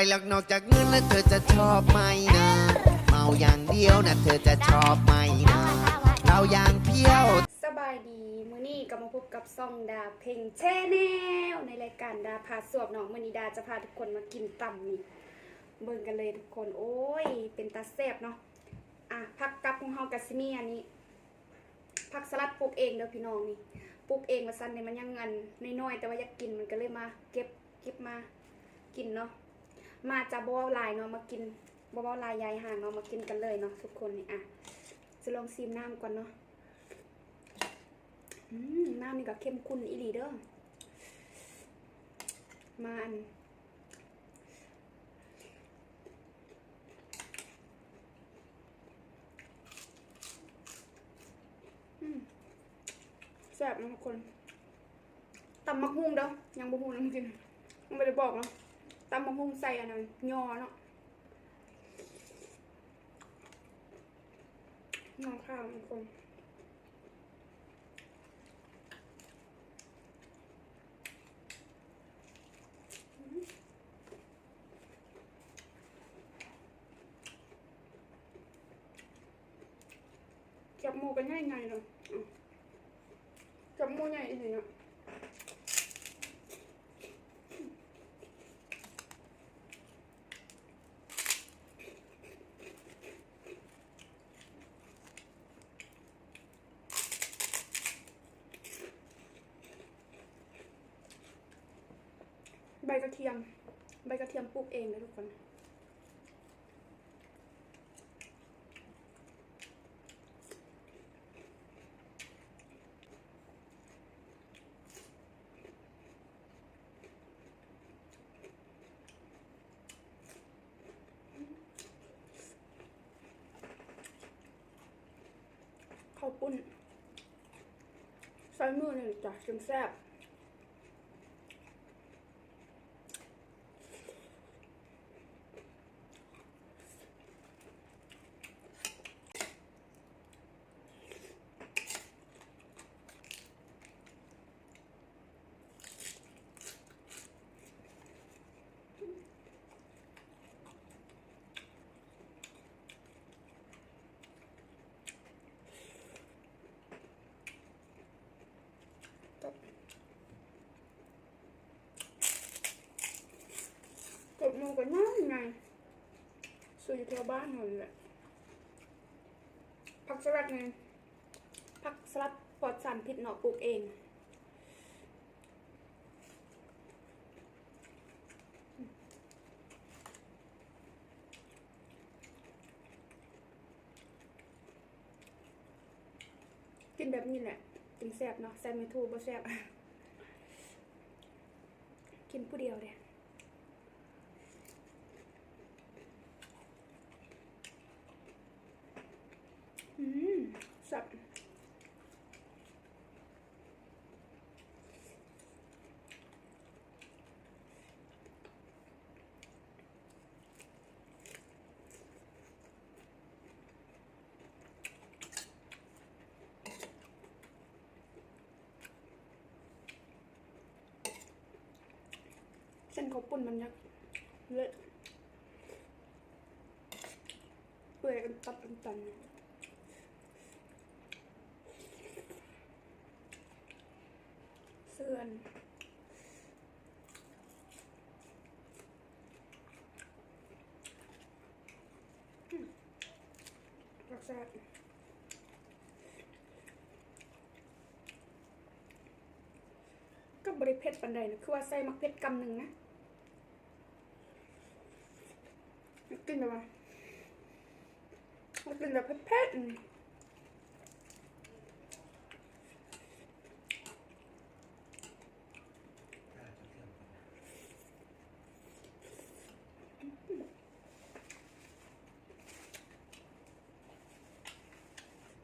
ไปแล้ว นอกจากเงินแล้วเธอจะชอบไหมนะ เมาอย่างเดียวนะเธอจะชอบไหมนะ เหล้าอย่างเดียว ສະບາຍດີ ມື້ນີ້ກໍມາພົບກັບຊ່ອງດາເພັງແຊນແນວ ໃນລາຍການດາພາສວບເນາະ. ມື້ນີ້ດາຈະພາທຸກຄົນມາກິນຕຳນີ້ ເບິ່ງກັນເລີຍທຸກຄົນ. ໂອ້ຍ ເປັນຕາແຊບເນາະ. ອ່ະ ຜັກກັບຂອງເຮົາກໍຊິມີອັນນີ້ ຜັກສະຫຼັດປູກເອງເດີພີ່ນ້ອງນີ້ ປູກເອງວ່າຊັ້ນເດ ມັນຍັງອັນນ້ອຍໆ ແຕ່ວ່າຢາກກິນ ມັນກໍເລີຍມາເກັບ ເກັບມາກິນເນາະ. ມາ ຈະບໍ່ເວົ້າຫຼາຍເນາະ ມາກິນ ບໍ່ເວົ້າຫຼາຍຢາຍຫ່າງເນາະ ມາກິນກັນເລີຍເນາະທຸກຄົນນີ້. ອ່ະ ຈະລອງຊີມນ້ຳກ່ອນເນາະ. ອືມ ນ້ຳນີ້ກໍເຂັ້ມຂຸ້ນອີ່ຫຼີເດີ. ມາອັນ ອືມ ແຊບເນາະທຸກຄົນ. ຕຳບັກຫຸ່ງເດີ ຍັງບໍ່ຮູ້ນຳກິນ ຍັງບໍ່ໄດ້ບອກເນາະ. ຕຳບັກຫຸ່ງໃສ່ອັນນັ້ນ ຍໍເນາະ ຍໍຂ້າວທຸກຄົນ. ແຄບໝູກໍໃຫຍ່ໆເນາະ ອືມ ແຄບໝູໃຫຍ່ອີ່ຫຼີເນາະ. ໃບກະທຽມ ໃບກະທຽມປູກເອງເດີທຸກຄົນ. ເຂົ້າປຸ້ນ ໃຊ້ມືນີ້ຈ້ະ ຈຶ່ງແຊບ. ແຄບໝູກໍໃຫຍ່ໆ ຊື້ຢູ່ແຖວບ້ານເຮົານີ້ແຫຼະ. ຜັກສະຫຼັດນີ້ ຜັກສະຫຼັດປອດສານພິດເນາະ ປູກເອງ. ກິນແບບນີ້ແຫຼະຈຶ່ງແຊບເນາະ ໃສ່ໄມ້ທູບໍ່ແຊບ. ກິນຜູ້ດຽວເດ້. ອືມ ແຊບ. ເສັ້ນເຂົ້າປຸ້ນມັນຍັງເລະ ເປື່ອຍອັນຕັນອັນຕັນ. ເຊື່ອນ ອືມ ລົດຊາດກໍບໍ່ໄດ້ເຜັດປານໃດນະ ຄືວ່າໃສ່ໝາກເຜັດກຳໜຶ່ງນະ. ກິນແບບວ່າ ກິນແບບເຜັດໆ ອືມ.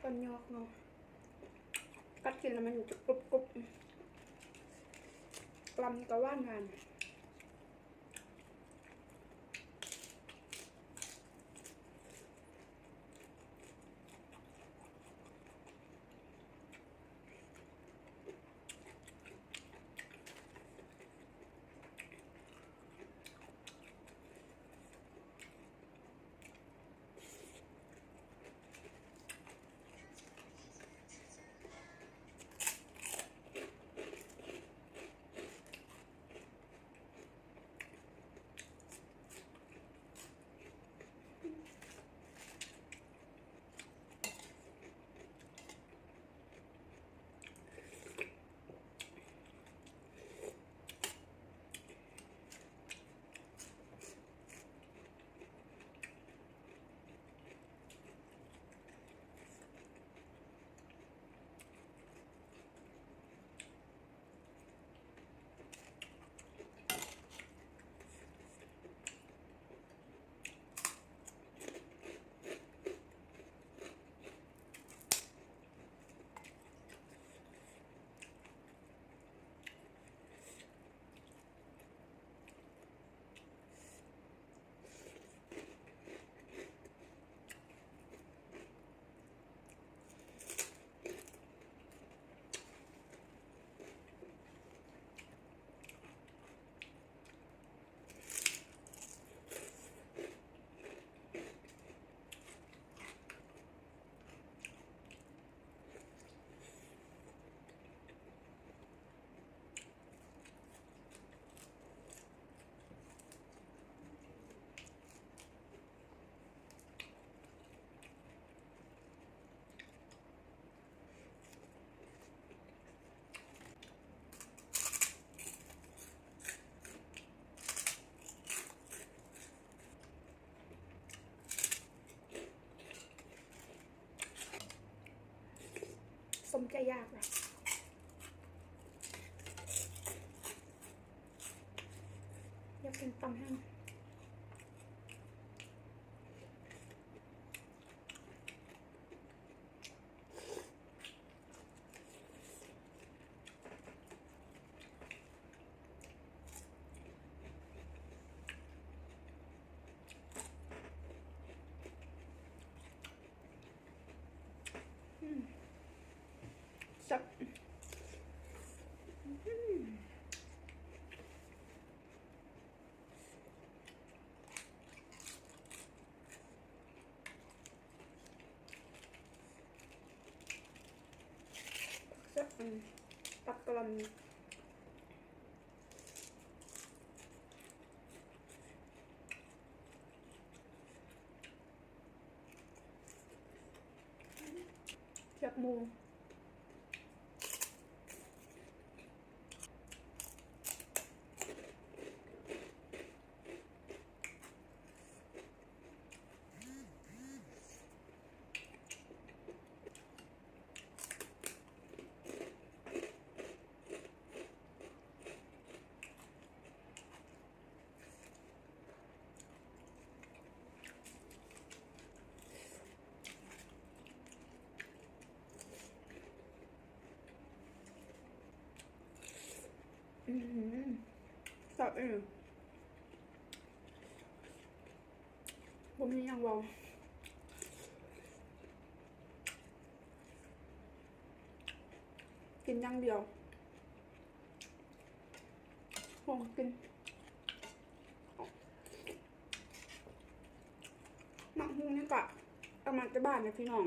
ຕອນຍອກເນາະ ກັດກິນແລ້ວມັນຈະກຣຸບໆ ກຳກໍຫວານໆ. ເ ສົມໃຈຢາກລະ ຢາກກິນຕຳແຮງ. ແຊບ. ຜັກສະ ອືມ ຜັກກະຫຼ່ອມ. ແຄບໝູ. ອືມ ແຊບອີ່ຫຼີ. ບໍ່ມີຫຍັງເວົ້າ ກິນຢ່າງດຽວ ຫ່ວງກິນ. ໝາກຫຸ່ງນີ້ກະເອົາມາແຕ່ບ້ານນະພີ່ນ້ອງ.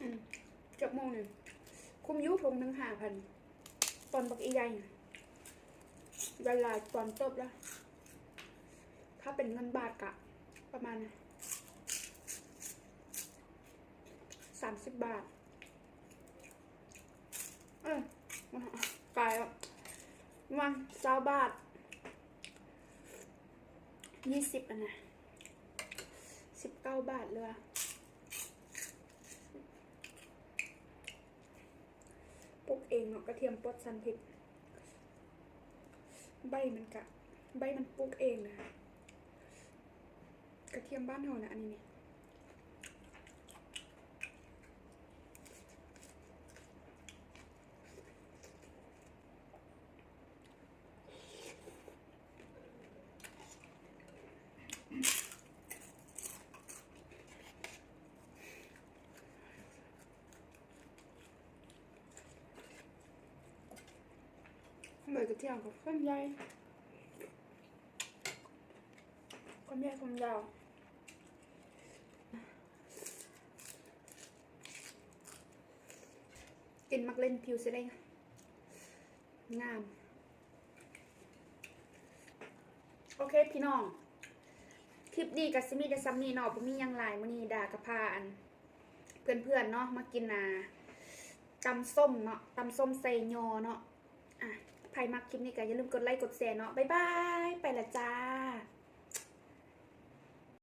ອືມ ຈັກໂມງນີ້ ຄຸ້ມຢູ່ ຖົງໜຶ່ງຫ້າພັນ ຕອນບັກອີ່ໃຫຍ່ ໄດ້ຫຼາຍຕອນເຕີບລະ. ຖ້າເປັນເງິນບາດກະປະມານສາມສິບບາດ. ເອີ ກາຍແລ້ວ ປະມານຊາວບາດ ຊາວ ອັນນະ ສິບເກົ້າບາດເຫຼືອ. ປູກເອງເນາະ ກະທຽມປອດສານພິດ. ໃບມັນກະ ໃບມັນປູກເອງນະ ກະທຽມບ້ານເຮົານະ ອັນນີ້ນີ້. ໃບກະທຽມກະຄວາມໃຫຍ່ ຄວາມໃຫຍ່ຄວາມຍາວ. ກິນໝາກເລັ່ນຜິວຊິໄດ້ງາມ. ໂອເຄພີ່ນ້ອງ ຄລິບນີ້ກະຊິມີແຕ່ຊ່ຳນີ້ເນາະ ບໍ່ມີຫຍັງຫຼາຍ. ມື້ນີ້ດາກະພາ ອັນ ເພື່ອນໆເນາະ ມາກິນ ອ່າ ຕຳສົ້ມເນາະ ຕຳສົ້ມໃສ່ຍໍເນາະ. ອ່ະ ໃຜມັກຄລິບນີ້ກະຢ່າລືມກົດໄລກົດແຊເນາະ. ບາຍບາຍ ໄປລະຈ້າ.